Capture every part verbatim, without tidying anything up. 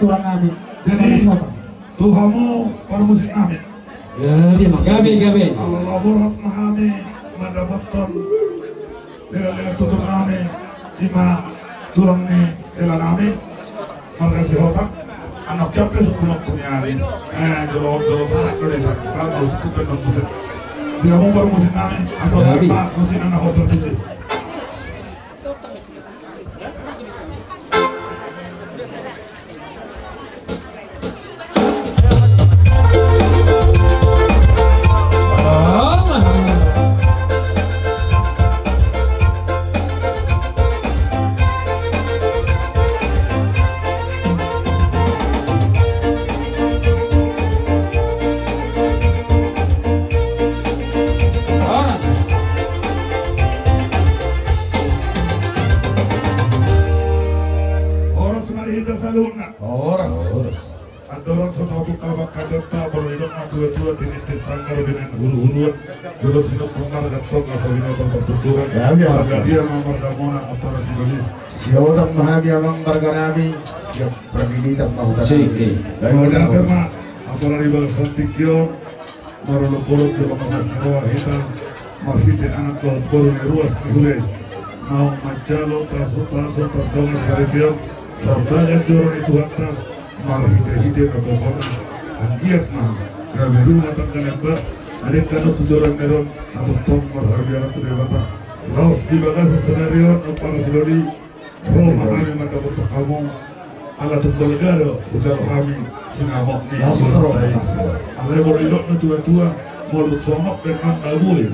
Tulang nami. Jadi, tu hamu parmusik nami. Gabe ma, gabe, gabe. Ala borhat ma hami mandapothon legan-legan tutur nami, ima tulang ni hela nami, marga Sihotak, anak jampe suku nokku ni ari. Eh, jolo, jolo sahat do desa, bagus, suku pe nokku se. Di hamu parmusik nami, asa ma musik na hot bertusi. Horas ma di hita saluhutna. Horas. Andorang so tabuka bangkadanta, molo didok na tua-tua, tinitip sanggar, binahen huru-huruan, jolo sinungkun margantong, asa binoto partuturan. Marga dia ma margamuna, ampara sidoli? Sihotak ma hami amang marga nami. Siap, pragilitan ma huta nami. Mauliate ma, ampara di bagasan tingki on. Marolopolop jolo mangasi roha hita, marhite anak dohot boru na ruas ni hula i, naung manjalo pasu-pasu pardongan saripeon, sorbagan joro ni Tuhanta, marhite-hite na pokokna, anggiat ma gabe rumah tangga na imba, adek tano tu joro ni ari on, na tongtong marhabiaran tu Debata. Laos di bagasan sadari on, ampara sidoli, ro ma hami mandapothon hamu, ala tung balga do hujalo hami sinamot ni borunta i. Alai molo didok na tua-tua, molo songon on pe na boi.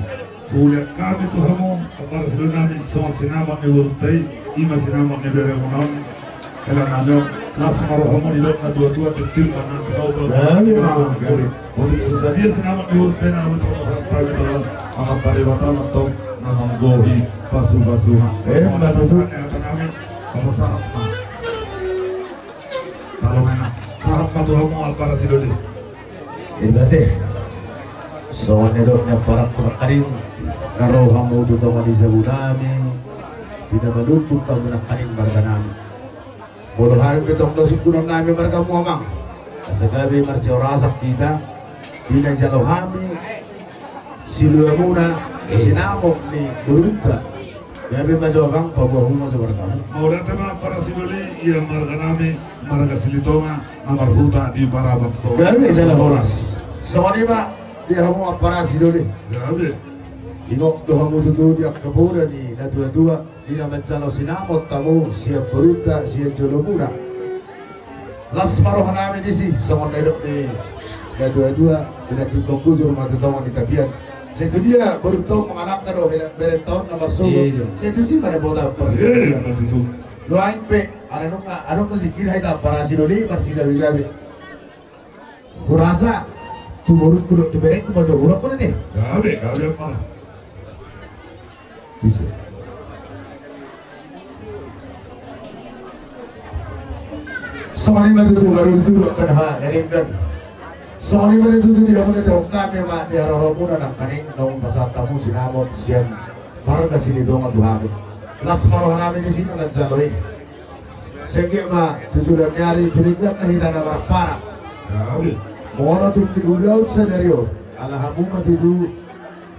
Huulian hami tu hamu, ampara sidoli nami, songon sinamot ni borunta i, ima sinamot ni beremuna on. Hela nami on, las ma rohamu, didok na tua-tua, tintin ma nang. Gabe ma, gabe. Boti so sadia sinamot ni borunta i, na boti so sadia, Amanta Debata ma antong na manggohi pasu-pasuna. Emma tutu. Sahat ma tu hamu ampara sidoli. Ida te. Songon nidok ni amparanku nangkaning, na ro hamu tu tonga ni jabu nami, di na manungkun hamu nangkaning marga nami. Molo hami pe tong do sungkunon nami margamu amang, asa gabe marsihorasan hita, di na jalo hami siluamuna, sinamot ni borunta. Gabe ma jo amang, paboa hamu ma jo margamu. Mauliate ma ampara sidoli, ia marga nami marga Silitonga, na marhuta di Parabangso. Gabe jala horas. Songon i ma di hamu ampara sidoli. Gabe. Ingot do hamu tutu di angka poda ni na tua-tua. Di na manjalo sinamot hamu sian borunta sian jolomuna. Las ma roha nami disi, songon na nidok ni na tua-tua, di na tingkos hujur ma tu tonga ni tapian. Sai tu dia borunta on mangalangka do hela berenta on na marsogot. Iya, iya. Sai tusi ma dapotan parsaulian. Iya, iya, betul. Nuaeng pe, ala nunga, ala nunga jingkir hita ampara sidoli marsigabe-gabe. Hurasa tu borungku dohot tu berengku ma jo hurang hona te. Gabe, gabe ampara. Bisa. Songon i ma tutu, baru tutu, kan ha, na denggan. Songon i ma tutu, di hamu na tong kami ma di haroromuna nangkaning, naung pasahat hamu sinamot sian marga Silitonga tu hami. Las ma roha nami disi na manjalo i. Sengge ma tu joloan ni ari, tu denggan na hita na marampara. Molo tung di ulaon sadari on, ala hamu ma tutu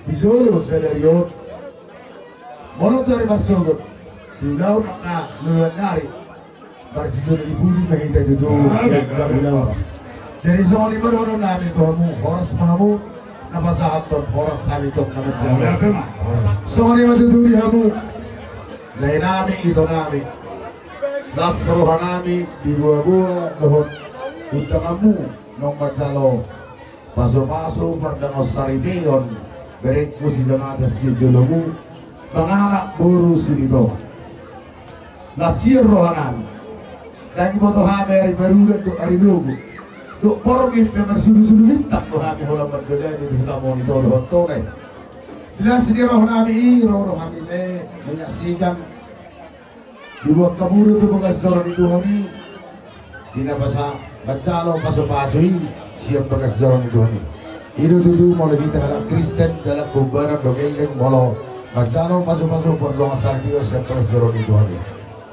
di jolo sadari on. Molo tu ari marsogot, di ulaon na loloan ni ari, marsijolo ni pudi ma hita tutu. Jadi songon i ma dohonon nami tu hamu, horas ma hamu na pasahathon, horas hami tong na manjalo. Songon i ma tutu di hamu, lae nami, ito nami. Las roha nami di boa-boa dohot undanganmu naung manjalo pasu-pasu pardongan saripeon berengku si Jamatan sian jolomu, panganak boru Silitonga. Las sian roha nami. Ndang diboto hami ari marudan dohot ari logo. Dohot borngin pe marsudu-sudu lintang do hami holan mandodani di huta Monitor dohot Tole. Di las ni roha nami i, ro do hami lae menyaksikan diboan hamu do tu bagas joro ni Tuhan i, di na pasa manjalo pasu-pasu i sian bagas joro ni Tuhan i. I do tutu molo hita halak Kristen, jala hombar do gelleng molo manjalo pasu-pasu pardongan saripeon sian bagas joro ni Tuhan i.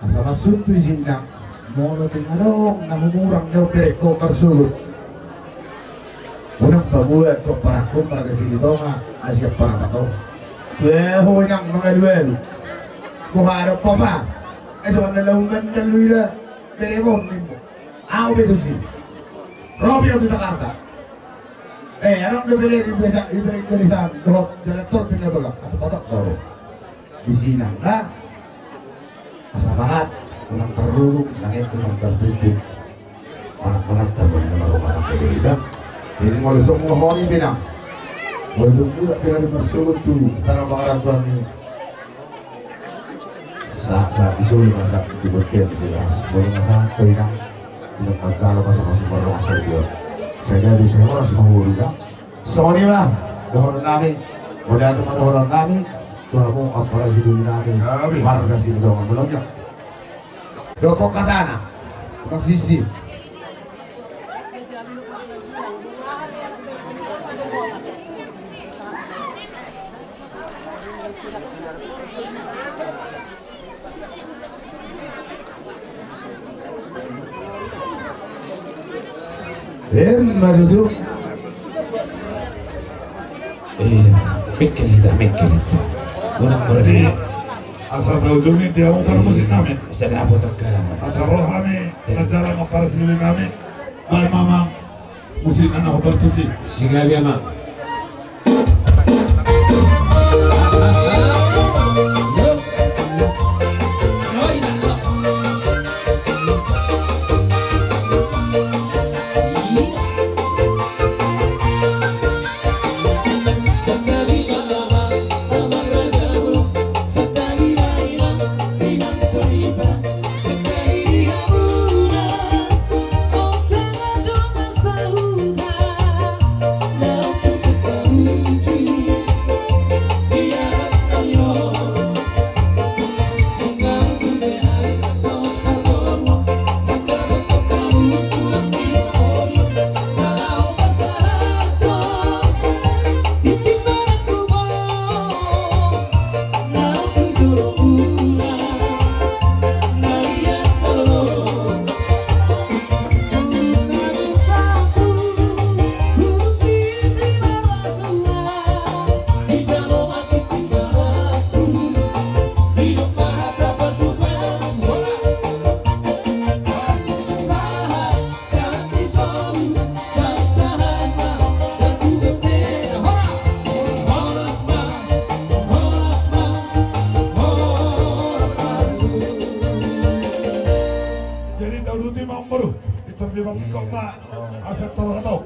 Asa mansai tu isina, molo tung adong na humurang, na umberengkon marsogot, unang paboa tu parangkon marga Silitonga na sian parangkat on. Tutu ho inang mangalualu. Boha do papa? Eh, songon na laho mandalui da bere on, nimmu. Au be tusi. Ro be au tu Jakarta. Eh, adong do bere di biasa, di bere di sana, dohot jalan tol Pinda Tolak, atau patok do. Di sini, nah. Asa manat, unang tarrurung, nang itu unang tarrurung. Manat-manat, tarrurung, manat-manat, tarrurung. Jadi, molo songon honi, Pinang. Molo songon honi, marsogot tu, tanah pangaran Tuhan ini. Saat-saat di sini, masa, di botol, di gelas. Molo masa, Pinang. Pinang manjalo, masa, masa, masa, masa, dua. Saya jadi, saya horas, mau, Pinang. Songon i ma dohonon nami, mauliate ma dohonon nami tu hamu ampara sidoli nami. Amin. Marga Silitonga, molo dia. Dokok hatana, Bang Sisi. Emma tutu. Iya, mingkil hita, mingkil hita. Unang berhenti. Asa taujungi dia ungkar musik nami. Asa dapot angka. Asa roh hami, na jala ngampar sili nami. Baik, Mamang. Musik na na hobar tusi. Singabi, Amang. Jadi tauduti ma amang boru, pintor di masingkop ma. Asa torang hatop.